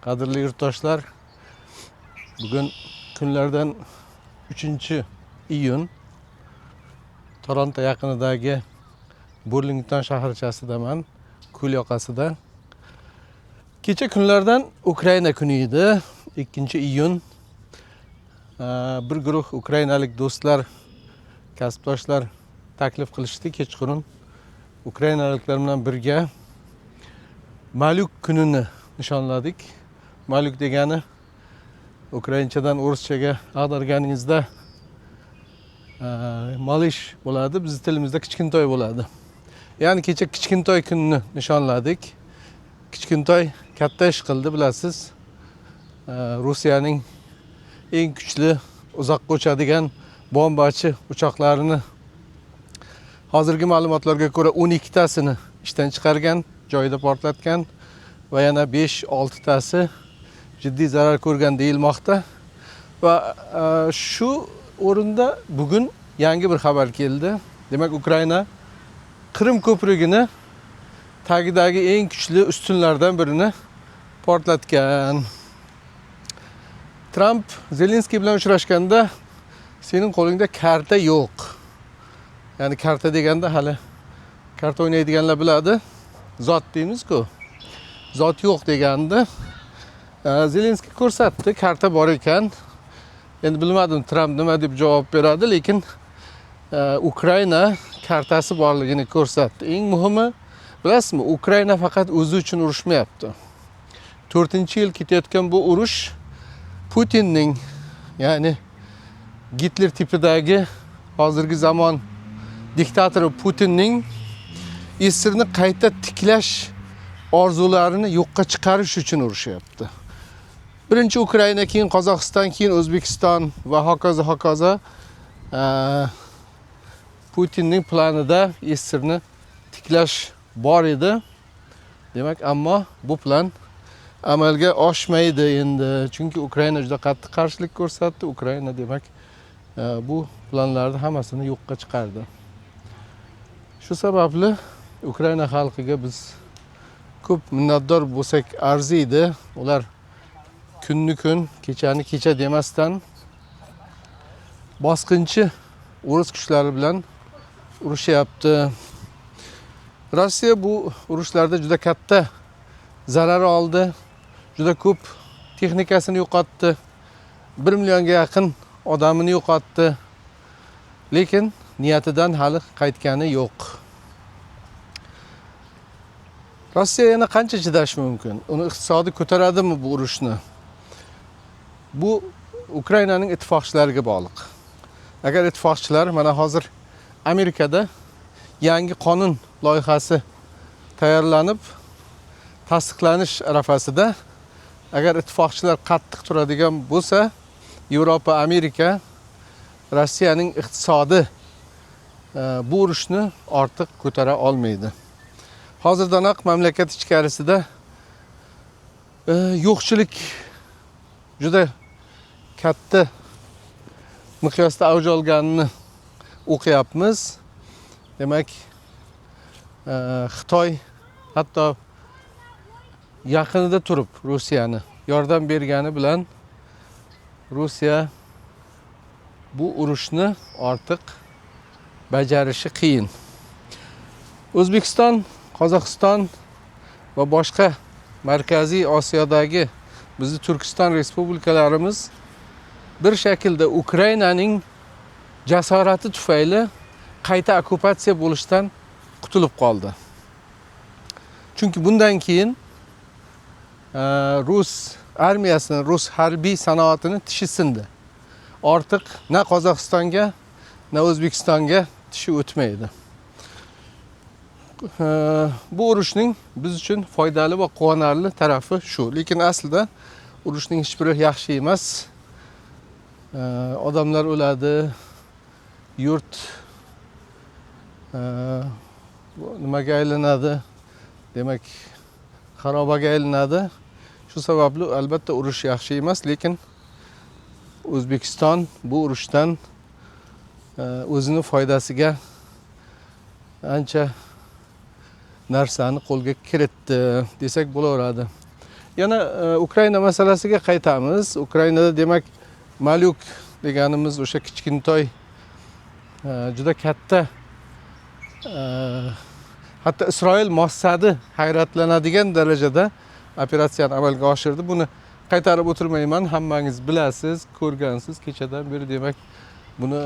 Qadrli yurtdoshlar, bugun kunlardan 3-iyun. Toronto yaqinidagi Burlington shaharchasidaman, ko'l yoqasida. Kecha kunlardan Ukraina kuni edi, 2-iyun. Bir guruh ukrainalik do'stlar, kasbdoshlar taklif qilishdi kechqurun ukrainaliklar bilan birga Malyuk kunini nishonladik. Malyuk degani ukrainchadan o'rischaga ag'darganingizda малыш bo'ladi, bizni tilimizda kichkintoy bo'ladi. Ya'ni kecha kichkintoy kunini nishonladik. Kichkintoy katta ish qildi, bilasiz. Rossiyaning eng kuchli uzoqqa uchadigan bombachi uchoqlarini hozirgi ma'lumotlarga ko'ra 12 tasini ishdan chiqargan, joyida portlatgan va yana 5-6 tasi jiddiy zarar ko'rgan deyilmoqda. Va shu o'rinda bugun yangi bir xabar keldi. Demak, Ukraina Qrim ko'prigini tagidagi eng kuchli ustunlardan birini portlatgan. Tramp Zelenskiy bilan uchrashganda sening qo'lingda karta yo'q. Ya'ni karta deganda hali karta o'ynaydiganlar biladi. Zot deymiz-ku. Zot yo'q degandi. Zelenskiy ko'rsatdi, karta bor ekan. Endi bilmadim, Tramp nima deb javob beradi, lekin Ukraina kartasi borligini ko'rsatdi. Eng muhimi, bilasizmi, Ukraina faqat o'zi uchun urushmayapti. 4-yil ketayotgan bu urush Putinning, ya'ni Gitler tipidagi hozirgi zamon diktatori Putinning SSSRni qayta tiklash orzularini yo'qqa chiqarish uchun urushyapti. Birinchi Ukraina, keyin Qozog'iston, keyin O'zbekiston va hokazo hokazo. Putinning planida SSSRni tiklash bor edi. Demak, ammo bu plan amalga oshmaydi endi, chunki Ukraina juda qattiq qarshilik ko'rsatdi. Ukraina, demak, bu planlarni hammasini yo'qqa chiqardi. Shu sababli Ukraina xalqiga biz ko'p minnatdor bo'lsak arziydi. Ular kunni kun, kechani kecha demasdan bosqinchi o'ris kuchlari bilan urushyapti. Rossiya bu urushlarda juda katta zarar oldi, juda ko'p texnikasini yo'qotdi, 1 millionga yaqin odamini yo'qotdi, lekin niyatidan hali qaytgani yo'q. Rossiya yana qancha chidashi mumkin? Uni iqtisodi ko'taradimi bu urushni? Bu Ukrainaning ittifoqchilariga bog'liq. Agar ittifoqchilar, mana hozir Amerikada yangi qonun loyihasi tayyorlanib, tasdiqlanish arafasida, agar ittifoqchilar qattiq turadigan bo'lsa, Yevropa, Amerika, Rossiyaning iqtisodi bu urushni ortiq ko'tara olmaydi. Hozirdanoq mamlakat ichkarisida yo'qchilik juda katta miqyosda avj olganini o'qiyapmiz. Demak, Xitoy hatto yaqinida turib Rossiyani yordam bergani bilan Rossiya bu urushni ortiq bajarishi qiyin. O'zbekiston, Qozog'iston va boshqa Markaziy Osiyodagi bizni Turkiston respublikalarimiz bir shaklda Ukrainaning jasorati tufayli qayta okkupatsiya bo'lishdan qutulib qoldi. Chunki bundan keyin rus armiyasini, rus harbiy sanoatini tishi sindi. Ortiq na Qozog'istonga, na O'zbekistonga tishi o'tmaydi. Bu urushning biz uchun foydali va quvonarli tarafi shu. Lekin aslida urushning hech biri yaxshi emas. Odamlar o'ladi, yurt nimaga aylanadi? Demak, xarobaga aylanadi. Shu sababli albatta urush yaxshi emas, lekin O'zbekiston bu urushdan o'zini foydasiga ancha narsani qo'lga kiritdi desak bo'laveradi. Yana Ukraina masalasiga qaytamiz. Ukrainada, demak, Malyuk deganimiz o'sha kichkintoy, juda katta, hatto Isroil Mossadi hayratlanadigan darajada operatsiyani amalga oshirdi. Buni qaytarib o'tirmayman, hammangiz bilasiz, ko'rgansiz kechadan beri. Demak, buni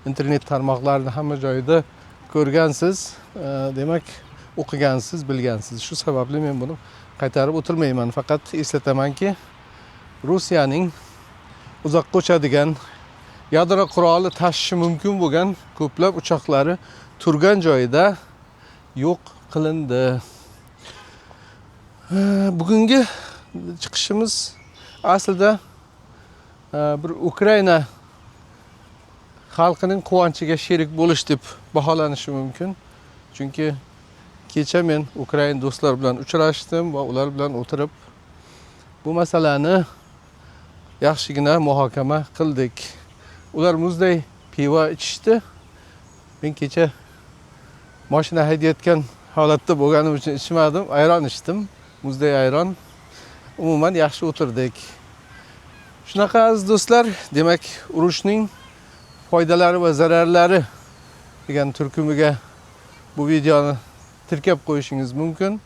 internet tarmoqlarida, hamma joyida ko'rgansiz, demak, o'qigansiz, bilgansiz. Shu sababli men buni qaytarib o'tirmayman. Faqat eslatamanki, Rossiyaning uzoqqa uchadigan yadro quroli tashishi mumkin bo'lgan ko'plab uchoqlari turgan joyida yo'q qilindi. Bugungi chiqishimiz aslida bir Ukraina xalqining quvonchiga sherik bo'lish deb baholanishi mumkin, chunki kecha men ukrain do'stlar bilan uchrashdim va ular bilan o'tirib bu masalani yaxshigina muhokama qildik. Ular muzday pivo ichishdi. Men kecha moshina haydayotgan holatda bo'lganim uchun ichmadim, ayron ichdim, muzday ayron. Umuman, yaxshi o'tirdik. Shunaqa, aziz do'stlar. Demak, urushning foydalari va zararlari degan turkumiga bu videoni tirkab qo'yishingiz mumkin.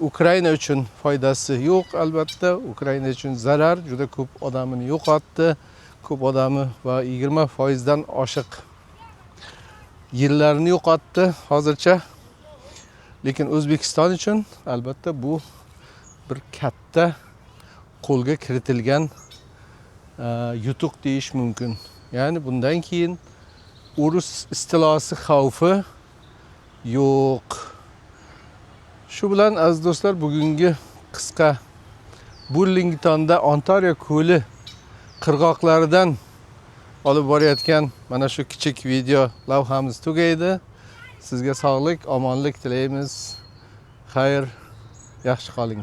Ukraina uchun foydasi yo'q, albatta. Ukraina uchun zarar, juda ko'p odamini yo'qotdi, ko'p odami va 20%dan oshiq yerlarini yo'qotdi hozircha. Lekin O'zbekiston uchun, albatta, bu bir katta qo'lga kiritilgan yutuq deyish mumkin. Ya'ni bundan keyin urush istilosi xavfi yo'q. Shu bilan, aziz do'stlar, bugungi qisqa Burlingtonda Ontario ko'li qirg'oqlaridan olib borayotgan mana shu kichik video lavhamiz tugaydi. Sizga sog'lik, omonlik tilaymiz. Xayr, yaxshi qoling.